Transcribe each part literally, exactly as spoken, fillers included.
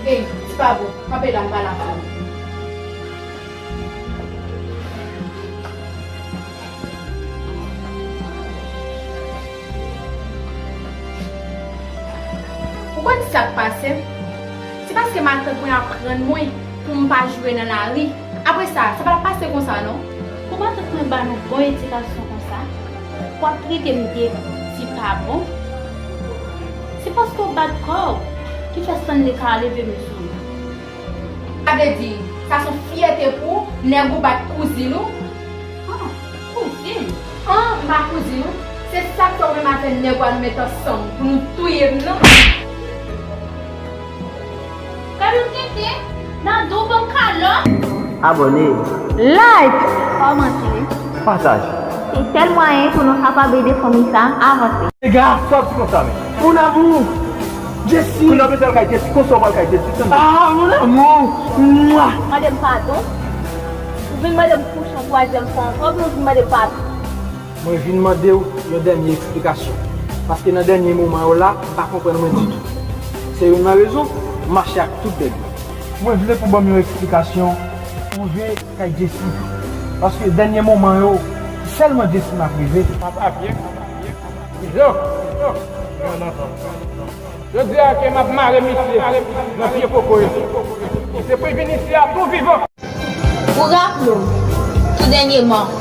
Ey, ti pa bon, kanpe la, m pale avè w. Ou konn sa k pase m? Se paske matant mwen aprann mwen pou m pa joure nan lari. Apre sa, sa pa t ap pase konsa, non. Pou matant mwen ba nou bon edikasyon konsa, w ap trete m de ti pa bon. Se paske w bat kò w ki fè Stanley ka leve men sou nou. Sa vle di, sa se yon fyète pou w, nèg ou bat kouzin ou? Ah, kouzin? Ah, m pa kouzin ou. Se sa k fè ou menm avè nèg ou a nou met ansanm pou nou touye m nan. Gade yon tenten, nan do ban m kalòt. Abòne. Like. Kòmante. Pataje. Se sèl mwayen pou nou kapab ede fanmi sa avanse. Dega, sa w di konsa menm? Mon amour! Jessie! Kounye a w bezwen al kay Jessie, konsa w pral kay Jessie, tande? Ah, mon amour! Mwa! Mande m padon? Ou vin mande m kouche yon twazyèm fwa ankò, oubyen ou vin mande m padon? Mwen vin mande w yon dènye eksplikasyon. Paske nan dènye moman yo la, m pa konprann mwen ditou. Se youn nan rezon, m mache ak tout bèg mwen. Mwen vle pou w ban m yon eksplikasyon. Mwen vle kay Jessie. Paske dènye moman yo, se sèlman Jessie m ap reve. Papa byen, papa byen, papa byen. Izo, Izo, Izo, non, non, non, non. Jodi a ke m ap mare misye nan pye koko yo. Misye pou vin isi a tou vivan. Ou raple w, tou dènyèman,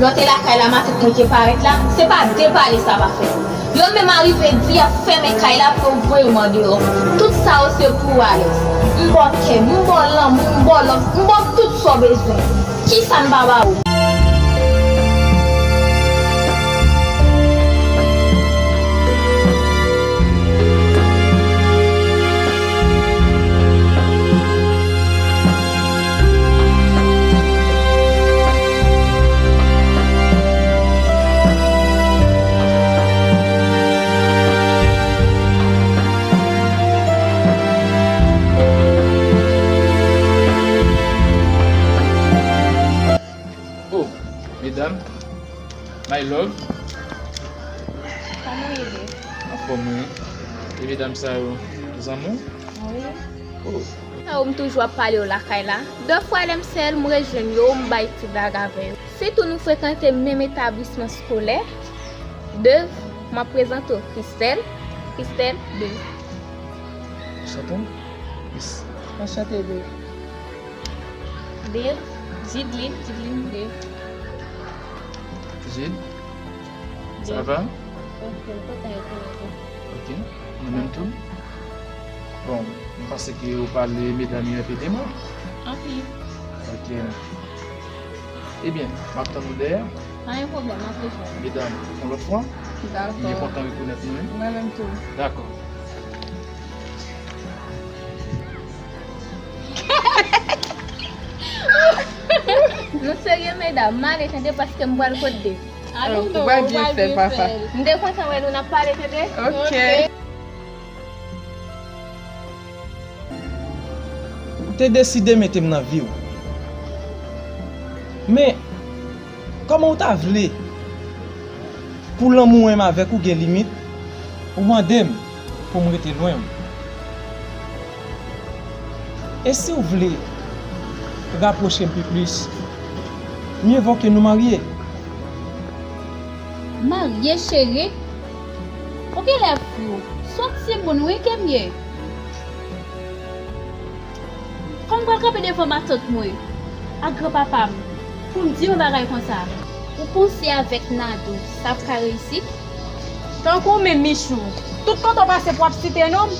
lè w te lakay la, matant mwen te parèt la, se pa de pale sa pa fè. Yo menm arive di y ap fèmen kay la pou yo voye m andeyò. Tout sa yo se pou ou, Alex. M ba w kè m, m ba w lanmou, m ba w love, m ba w tout sa w bezwen. Kisa m pa ba ou? Oh, medam, my love. Kòman w ye, babe? Anfòm, wi. E medam sa yo, zanmi w? Wi. Oh. Sa yo m toujou ap pale yo lakay la. Dèfwa lè m sèl, m rejwenn yo, m bay ti blag avè yo. Sitou nou frekante menm etablisman eskolè. Dev, m ap prezante w Christelle. Christelle, Dev. Anchante. Yes. Anchante, Dev. Dev, Jidline, Jidline, Dev. Jid, sa va? Ok, m kontan rekonèt ou. Ok, mwen menm tou. Bon, m panse ke ou pale medam yo enpe de mwen. Anpil. Ok. Ebyen, m ap tann ou dèyè. Pa gen pwoblèm, m ap rejwenn ou. Medam, yon lòt fwa. Dakò. Byen kontan rekonèt nou, wi. Mwen menm tou. Dakò. Nou serye, medam? M ale tande paske m pral kot Dev. Ou pral byen fè l, papa. M te kontan wè nou, n ap pale tande. Ok. Ou te deside mete m nan vi w. Men, kòman w ta vle pou lanmou mwen avèk ou gen limit, ou mande m pou m rete lwen w? E si w vle rapwoche m pi plis, mye vo ke nou marye. Marye, cheri? Ou genlè fou. S on timoun wi ke m ye. Kòman m pral kanpe devan matant mwen ak granpapa m pou m di yon bagay konsa? Ou panse avèk Nado, sa ap ka reyisi? Tankou w menm, Michou, tout kote w pase pou w ap site non m.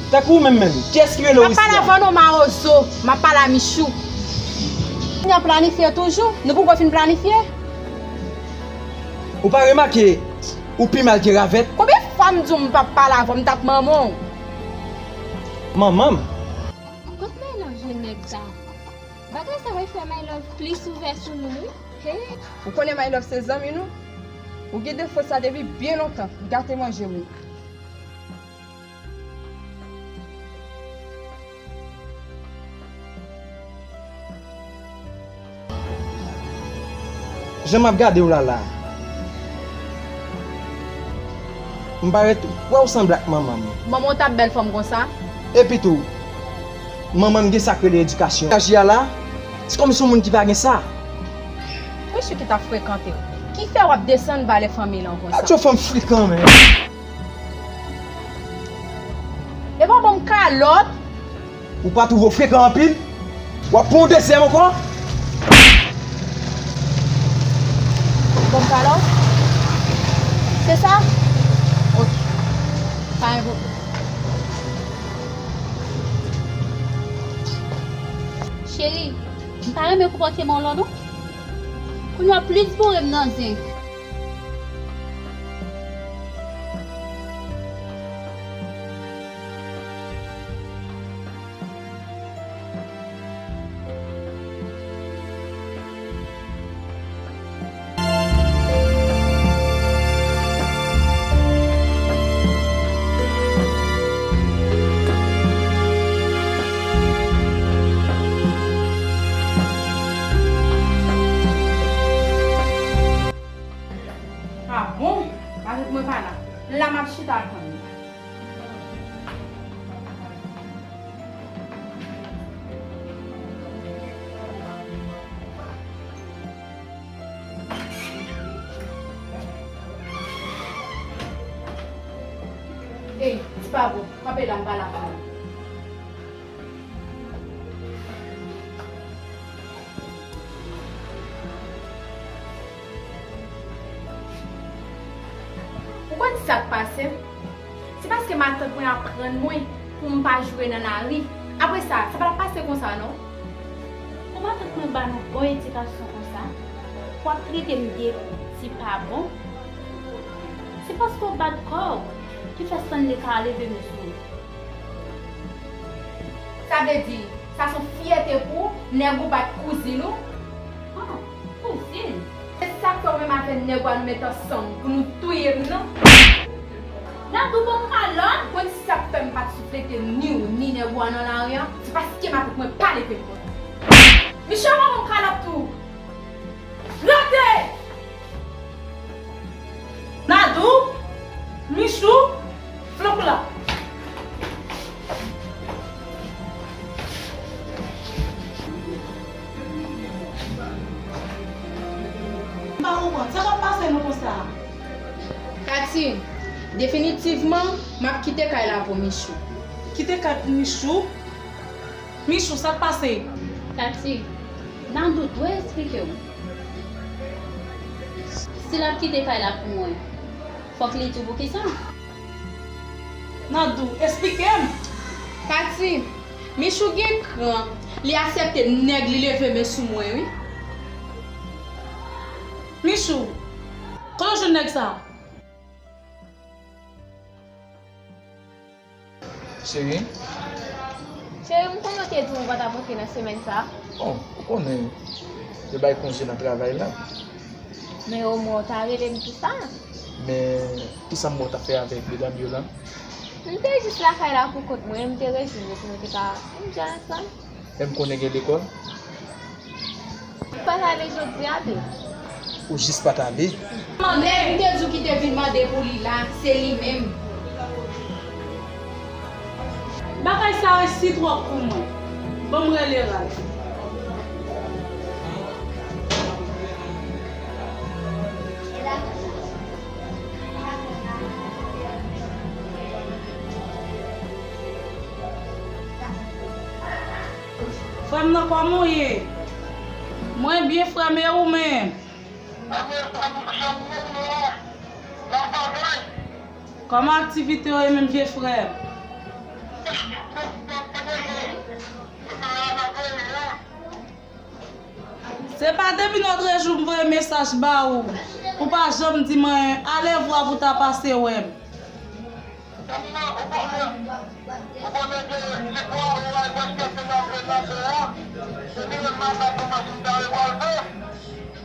Tankou w menm menm, kiyès ki rele w isi a? M ap pale avè w non, mawozo, m ap pale a Michou. N ap planifye toujou, nou poko fin planifye. Ou pa remake ou pi mal ke ravèt? Konbyen fwa m di w m p ap pale avè w, m t ap manman w? Manman m? Kot My Love jwenn nèg sa? Bagay sa wè fè My Love plis ouvè sou nou wi. Hey! Ou konnen My Love se zanmi nou? Ou gen defo sa depi byen lontan, gate manje wi. Jan m ap gade w la la, m parèt wè w sanble ak manman m. Manman w t ap bèl fanm konsa? Epi tou, Manman m gen sa k rele edikasyon. Aji a la, se kòm se yon moun ki pa gen sa. Michou ki t ap frekante w, ki fè w ap desann valè fanmi lan konsa? Atchò fanm frekan, men. E pa ban m kalòt. Ou pa twouve w frekan anpil? W ap pran yon dezyèm ankò? Ban m kalòt? Se sa? Ok. Pa gen pwoblèm. Cheri, m pa renmen konpòteman w la non. Kounye a w plis boure m nan zen. Ah bon? Matant mwen pa la. La m ap chita tann li. Ey, Ti Pablo, kanpe la, m pale avè w. Ou konn sa k pase m? Se paske matant mwen aprann mwen pou m pa joure nan lari. Apre sa, sa pa t ap pase konsa non. Pou matant mwen ba nou bon edikasyon konsa, pou w ap trete m de ti pa bon, se paske w bat kò w ki fè Stanley ka leve men sou mwen. Sa vle di, sa se yon fyète pou ou, nèg ou bat kouzin ou? Ah, kouzin? Se sa k fè ou menm avè nèg ou a nou met ansanm pou nou touye m nan? Nadou ban m kalòt! Ou konn sa k fè m pa t souflete ni ou ni nèg ou a nan lari a? Se paske matant mwen pa leve m konsa. Michou pa ban m kalòt tou! Rete! Nadou, Michou, Flokla. M pa konprann. Sa k ap pase nou konsa? Katy, definitivman, m ap kite kay la pou Michou. Kite kay pou Michou? Michou, sa k pase? Katy, Nadou dwe eksplike w. Si l ap kite kay la pou mwen, fòk li di w poukisa. Nadou, eksplike m. Katy, Michou gen kran, li aksepte nèg li leve men sou mwen, wi. Michou, kote w jwenn nèg sa a? Cheri? Cheri, m konnen w te di w pa t ap rantre nan semèn sa a. Bon, ou konnen, yo bay konje nan travay la. Men omwen w ta rele m pou sa. Men, kisa m wè w t ap fè avèk medam yo la? M te jis lakay la pou kont mwen, m te rejwenn yo pou nou te ka enjoy ansanm. Men m konnen gen lekòl. M pa t ale jodi a tou. Ou jis pa t ale? Nèg m te di w ki te vin mande pou li la, se li menm. Bagay sa resi twòp pou mwen. Ban m rele Ralph. Frè m nan, kòman w ye? Mwen byen, frè m, e ou menm? Kòman aktivite yo ye menm, vye frè m? Se pa depi lòtrejou m voye mesaj ba ou, ou pa janm di m anyen, alevwa pou w ta pase wè m.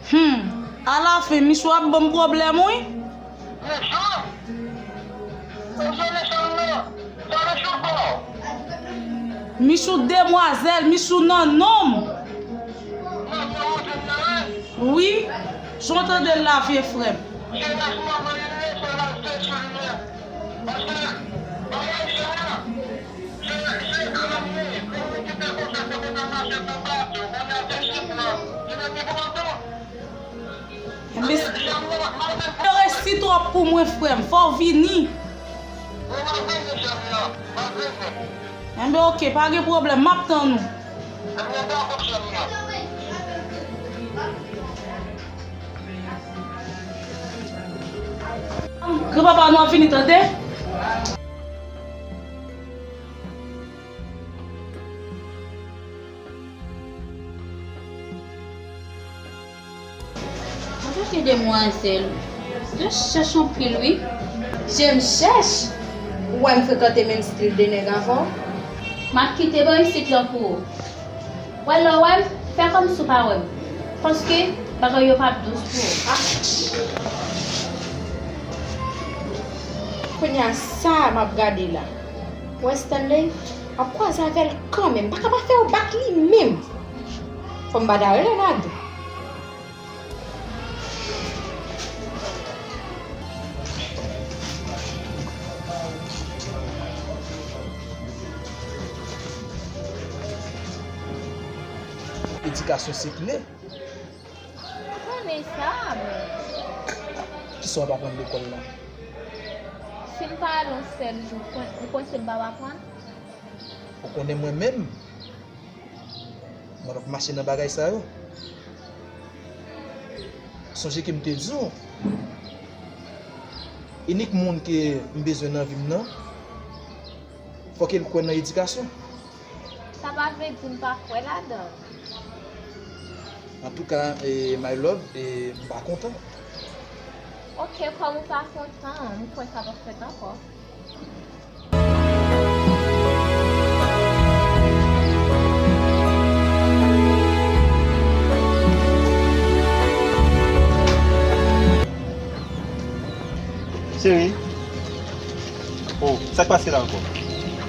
Hmm, alafen, Michou ap ban m pwoblèm, wi. Michou! Ou se Michou non? Sa Michou fè w? Michou demwazèl, Michou nan nonm. Nan nonm ou di m nan, wi. Wi, jan w tande l la, vye frè m. Se rès manman li ye, se rès de sou li ye. Paske, bagay sa a, se, se kran li ye. Kòman w kite Pou mwen, frè m, fò w vini. Enben, oke, pa gen pwoblèm, m ap tann ou. Granpapa nou ap vini, tande. Mwen chèche demwazèl. Jan chèch anpil, wi. Je m chèch. Ou wè m frekante menm stil de nèg avè w? M ap kite bò isit lan pou ou. Wè, lè w wè m, fè kòmsi w pa wè m. Paske bagay yo p ap dous pou ou. Ah. Kounye a sa m ap gade la. Ou wè Stanley? W ap kwaze avè l kanmenm. Pa ka pa fè w bat li menm. Fò m pa ta rele Nadou. Edikasyon se kle. Mwen konnen sa, men. Kisa w ap aprann lekòl la? Si m pa ale yon sèl jou, ou kwè, ou kwè se m p ap aprann? Ou konnen mwen menm, mwen p ap mache nan bagay sa yo. Sonje ke m te di w, inik moun ke m bezwen nan vi m nan, fòk l kwè nan edikasyon. Sa pa vle di m pa kwè ladan l. Antouka, eh, my love, eh, m pa kontan. Oke, kòm ou pa kontan, m kwè sa p ap fèt ankò. Cheri. Oh, sa k pase la ankò?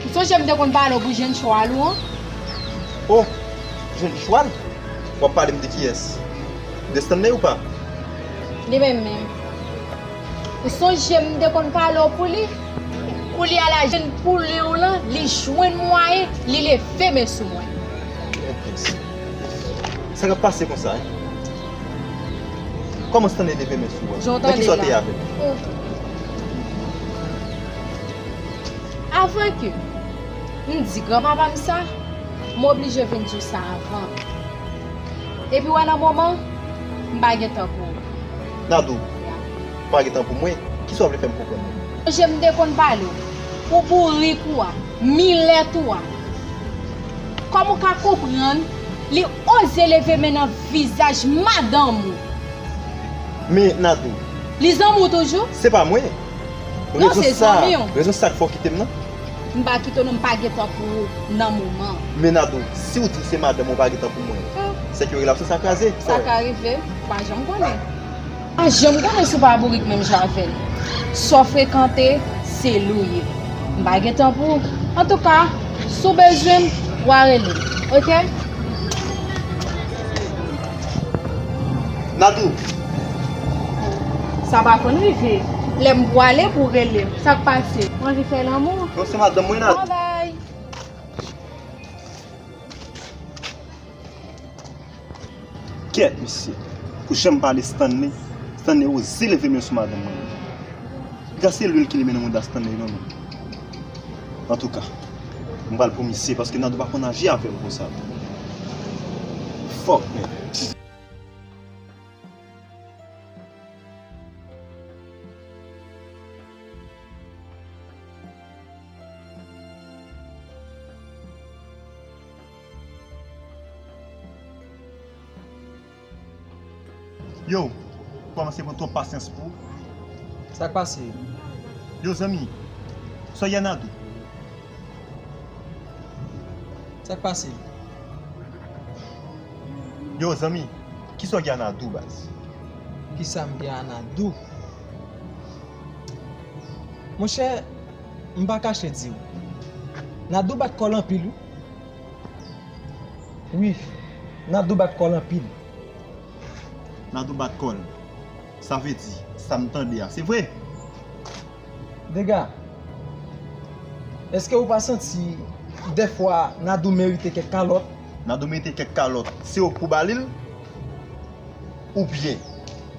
Ou sonje m te konn pale w pou jèn chwal ou an? Oh, jèn chwal? W ap pale m de kiyès? De Stanley ou pa? Li menm menm. Ou sonje m te konn pale w pou li? Koulye a la, jèn pouli w lan, li jwenn mwayen, li leve men sou mwen. Sa k ap pase konsa, en? Kòman Stanley leve men sou ou? Jan w tande la. Nan kisa w te avè l? Oh. Avan ke m di granpapa m sa, m oblije vin di w sa avan. Epi w wè nan moman, m pa gen tan pou ou. Nadou, ou pa gen tan pou mwen? Kisa w vle fè m konprann? Sonje m te konn pale w pou bourik ou a, milèt ou a. Kòm ou ka konprann, li oze leve men nan vizaj madanm ou. Men Nadou. Li zanmi w toujou? Se pa mwen. Non, se zanmi w. Rezon sa k fè w kite m nan? M pa kite w non, m pa gen tan pou ou nan moman. Men Nadou, si w di w se madanm ou pa gen tan pou mwen, sèke relasyon sa kraze. Sa ka rive, ou pa janm konnen. Pa janm konnen si w pa bourik menm jan avè l. Sa w frekante, se li w ye. M pa gen tan pou ou. Antouka, si w bezwen m, w a rele m, oke? Nadou. Sa pa konn rive. Lè m pwale pou w rele m. Sa k pase? Ou anvi fè lanmou? Non, se madanm mwen, Nadou. Bye bye. Kèt, mesye. Pou jan m pale Stanley, Stanley oze leve men sou madanm mwen. Piga se lwil ki limen nan mouda Stanley, non, non. Antouka, m pral pou misye, paske Nadou pa konn aji avè m konsa. Fòk, men. Yo, ou kòmanse pran twòp pasyans pou ou. Sa k pase? Yo, zanmi, sa w ye a Nadou? Sa k pase? Yo, zanmi, kisa w gen a Nadou, baz? Kisa m gen a Nadou? Monchè, m pa kache di w. Nadou bat kò l anpil, wi. Wi, Nadou bat kò l anpil. Nadou bat kò l. Sa vle di, sa m tande a, se vre? Dega, èske ou pa santi dèfwa Nadou merite kèk kalòt? Nadou merite kèk kalòt, se ou k pou ba li l? Oubyen,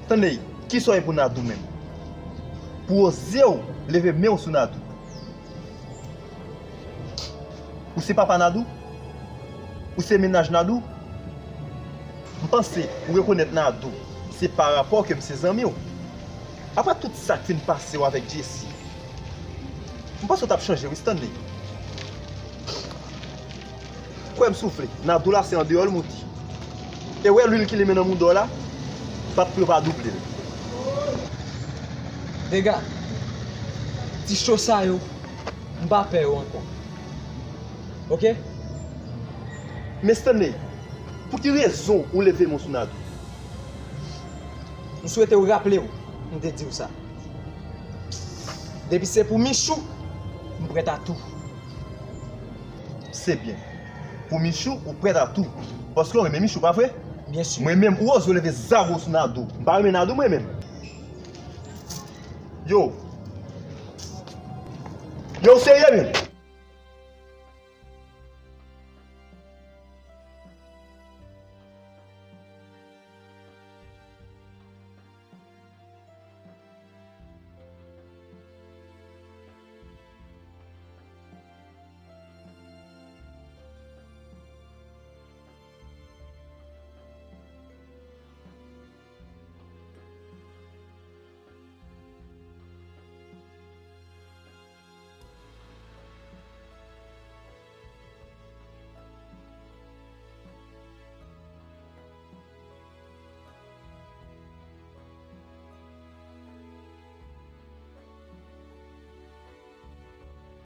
Stanley, kisa w ye pou Nadou menm? Ou oze w leve men w sou Nadou. Ou se papa Nadou? Ou se mennaj Nadou? M panse ou rekonèt Nadou se pa rapò ke m se zanmi w. Apre tout sa k fin pase w avèk Jessie, m panse w t ap chanje wi, Stanley. Kwè m soufle, Nadou la se andeyò l moute. E wè lwil ki limen nan mouda w la, bat pou yo pa double l. Dega, ti cho sa yo, m pa pè yo ankò. Oke? Men Stanley, pou ki rezon ou leve men w sou Nadou? M swete w raple w, m te di w sa. Depi se pou Michou, m prèt a tou. Se byen. Pou Michou, ou prèt a tou. Paske w renmen Michou, pa vre? Byen si. Mwen menm, ou oze w leve zago sou Nadou. M pa renmen Nadou, mwen menm. Yo. Yo, w serye menm?